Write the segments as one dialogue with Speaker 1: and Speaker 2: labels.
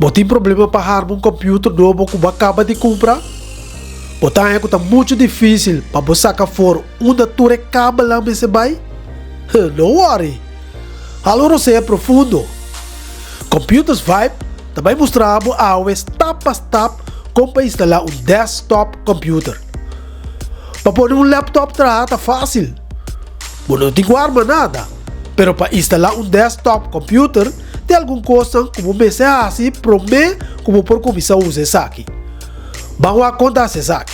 Speaker 1: Bo tin problema pa harma un computer nobo cu bo a caba di cumpra? Bo ta haña cu ta mucho dificil pa bo saca for unda tur e kabelnan mester bai? No worry! Hala un rosea profundo. Computers Vibe ta bai mustra bo awe stap pa stap con pa instala un desktop computer. Pa pone un laptop traha ta facil. Bo no tin cu arma nada. Pero pa instalá un desktop computer tin algun kosnan ku bo mester hasi promé ku bo por kuminsá usa esaki. Ban wak kon ta hasi esaki.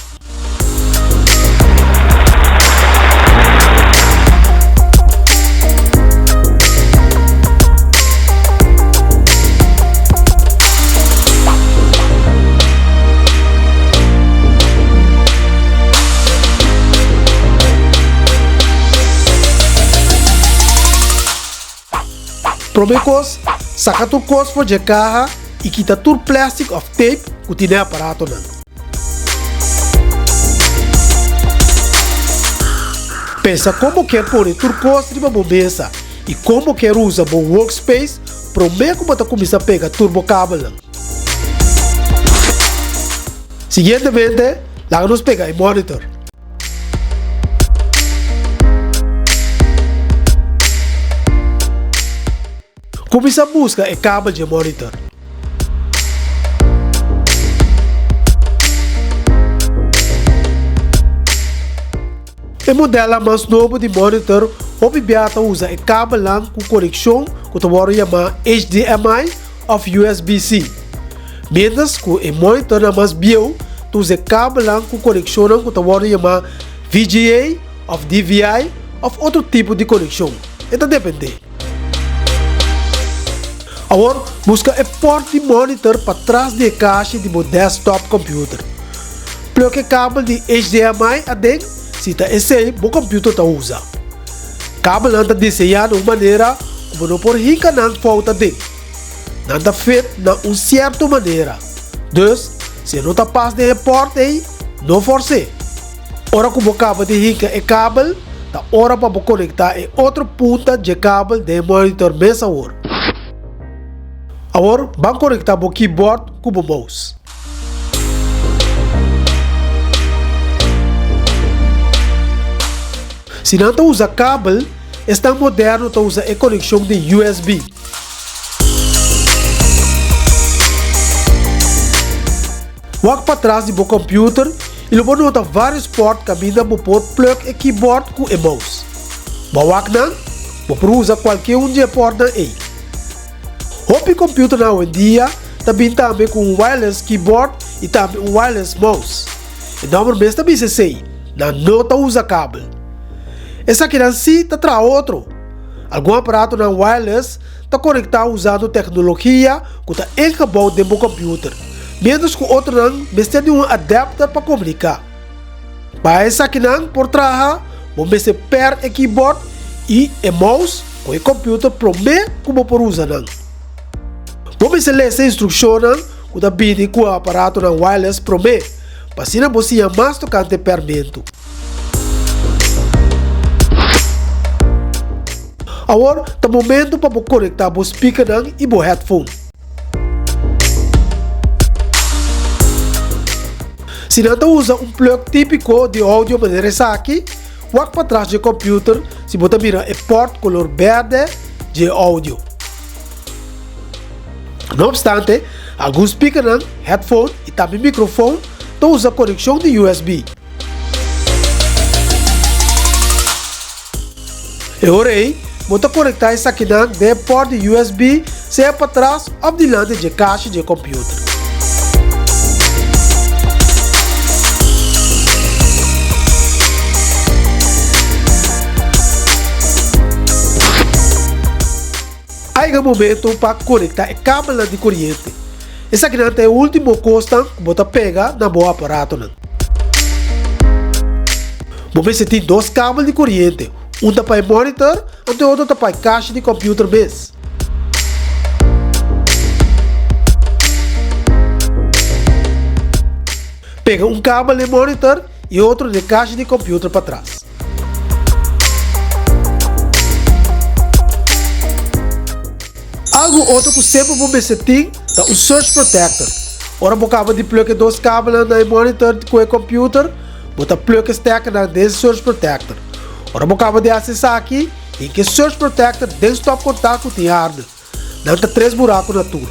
Speaker 1: Promé kos, saka tur kos for dje kaha i kita tur plèstik òf tape ku tin den aparatonan. Pensa kon bo kier pone tur kos riba bo mesa i kon bo kier usa bo workspace promé ku bo ta kuminsá pega tur bo kabelnan. Siguientemente, laga nos pega e monitor. Kuminsá buska e kabel dje monitor. E modelnan mas nobo di monitor hopi bia ta usa e kabelnan ku konekshon ku ta wòrdu yamá HDMI òf USB-C. Miéntras ku e monitornan mas bieu ta usa e kabelnan ku konekshonnan ku ta wòrdu yamá VGA òf DVI òf otro tipo di konekshon. E ta dependé. Awor, buska e pòrt di monitor patras di e kashi di bo desktop computer. Plug e kabel di HDMI aden si ta esei bo computer ta usa. Kabelnan ta diseñá na un manera ku bo no por hinka nan fout aden. Nan ta fit na un sierto manera. Dus, si e no ta pas den e pòrt ei, no fors'é. Ora ku bo kaba di hinka e kabel, ta ora pa bo konektá e otro punta dje kabel den e monitor mes awor. Awor, ban konektá bo keyboard ku bo mouse. Si nan ta usa kabel, esnan moderno ta usa e konekshon di USB. Wak patras di bo computer y lo bo nota varios port caminda bo por plug e keyboard cu e mouse. Bo a wak nan? Bo por usa cualke un di e portnan ey. Hopi computernan awendia ta bin tambe cu un wireless keyboard y tambe un wireless mouse. E nomber mes ta bisa esey, nan no ta usa kabel. Esakinan si ta traha otro. Algun aparatonan wireless ta konektá usando teknologia ku ta ingebou den bo kòmpiuter, miéntras ku otronan mester di un adapter pa komuniká. Pa esakinan por traha, bo mester pèr e keyboard i e mouse ku e kòmpiuter promé ku bo por usa nan. Bo mester lesa e instrukshonnan ku ta bini ku e aparatonan wireless promé, pa asina bo siña mas tokante pèrmentu. Awor ta momento pa bo konektá bo speakernan i bo headphone. Si nan ta usa un plug típiko di audio manera esaki, wak patras dje computer si bo ta mira e port kolor bèrdè dje audio. No opstante, algun speakernan, headphone i tambe microfoon ta usa konekshon di USB. E ora ei, bo ta konektá esakinan den e port di USB, sea patras òf dilanti dje kashi dje kòmpiuter. A yega momento pa konektá e kabelnan di koriente. Esakinan ta e último kosnan ku bo ta pega na bo aparatonan. Bo mester tin dos kabel di koriente, un ta pa e monitor anto e otro ta pa e kashi di kòmpiuter mes. Pega un kabel na e monitor i e otro na e kashi di kòmpiuter patras. Algu otro ku semper bo mester tin. Ta un surge protector. Ora bo kaba di plug e dos kabelnan na e monitor ku e computer, bo ta plug e stekkernan den e surge protector. Ora bo kaba di hasi esaki, hinka e surge protector den stopcontact ku tin harde. Nan ta tres buraku na tur.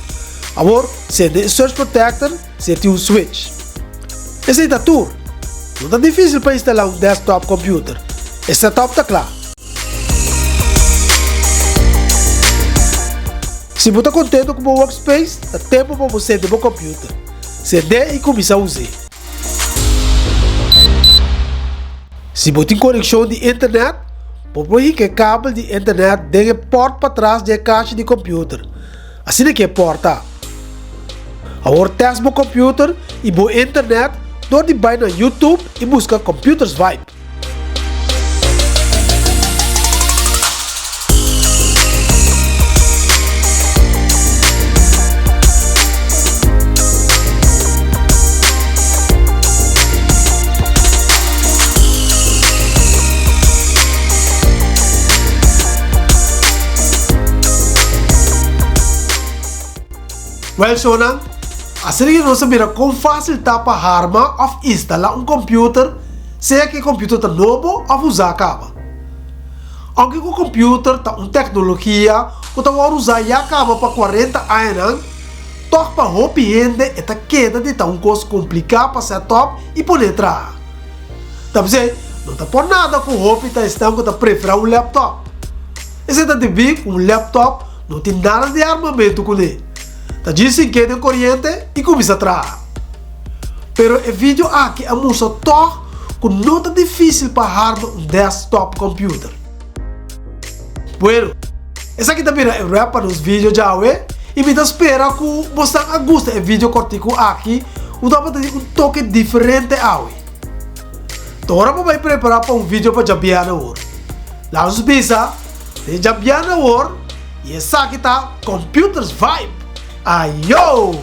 Speaker 1: Awor, sende e surge protector si e tin un switch. Esei ta tur. No ta dificil pa instala un desktop computer. E setup ta kla. Si bo ta contento cu bo workspace, ta tempo pa bo sende bo computer. Send'é y cuminsa us'é. Si bo tin konekshon di internet, bo por hinka e kabel di internet den e pòrt patras di e kashi di kòmpiuter. Asina ki e pòrt ta. Awor tèst bo kòmpiuter i bo internet dor di bai na YouTube i buska Computers Vibe. Wèl shownan, asina ki nos a mira kon fásil ta pa harma òf instalá un kòmpiuter, sea ku e kòmpiuter ta nobo òf usá kaba. Ounke ku kòmpiuter ta un teknologia ku ta wòrdu usá ya kaba pa kuarenta añanan, Tòg pa hopi hende e ta keda di ta un kos kompliká pa sètòp i pone traha. Ta p'esei, no ta por nada ku hopi ta esnan ku ta preferá un lèptòp. Esei ta debí ku un lèptòp no tin nada di armamentu kuné. Ta djis sink'é den koriente i kuminsá traha. Pero e video aki a mustra tòg ku no ta difísil pa harma un desktop computer. Bueno, esaki ta bira e wrap pa nos video djawe y mi ta spera cu bosnan a gusta e video cortico aki cu tabata tin un toke diferente awe. Ta ora bo bay prepara pa un video pa djabièrnè awor. Laga nos bisa te djabièrnè awor y esaki ta Computers Vibe. Ayo!